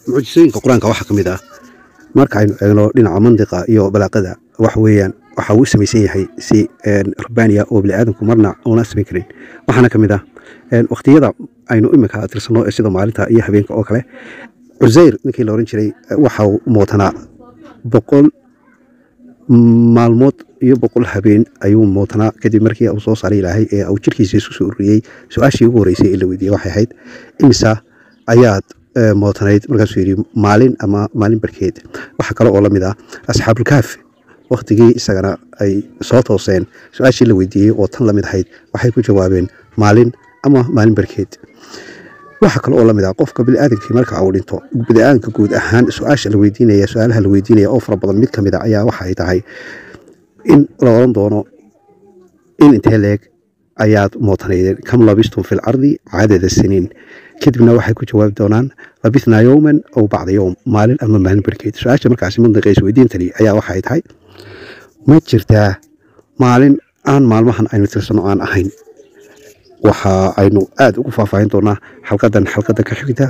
Mucjisooyinka Qur-aanka waxaa ka mid ah, marka aynu eegno dhinaca mandiqa iyo balaaqada, waxa weeyaan waxa uu u samaysan yahay si rabbaaniya oo bini'aadamku marna uuna samayn karin. Waxaana ka mid ah waqtiyada aynu iminka tirsano ee sida maalinta iyo habeenka oo kale. Cuseyr ninkii la oran jiray waxa uu mootanaa 100 maalmood iyo 100 habeen ayuu mootanaa. Kadib markii uu soo saaray Ilaahay ee uu jirkiisa isku soo ururiyey, su-aashii ugu horreysay ee la weydiiyey waxay ahayd: "Imisa ayaad mootanayd?" Markaasuu yidhi: "Maalin ama maalin barkeed." Waxa kale oo la mid ah Asxaabulkaaf, waktigii isagana ay soo tooseen, su-aashii la weydiiyey oo tan la mid ahayd waxay ku jawaabeen maalin ama maalin barkeed. Waxa kale oo lamid ah qofka biniaadamkii marka uu dhinto, biniaadamka guud ahaan su-aasha la weydiinaya, su-aalaha la weydiinaya oo fara badan mid ka mid a ayaa waxa ay tahay in la oran doono: "In intee leeg ayaad mootanaydeen?" "Kam labistum fil ardi cadada siniin?" Kadibna waxay ku jawaabi doonaan: "Labithnaa yowman aw bacda yowm," maalin ama maalin barkeed. Su-aasha markaasi mandiqa isweydiintani ayaa waxa ay tahay: ma jirtaa maalin aan maalmahan aynu tirsano aan ahayn? Waxa aynu aada ugu faahfaahin doonaa xalqadan, xalqada ka xigta.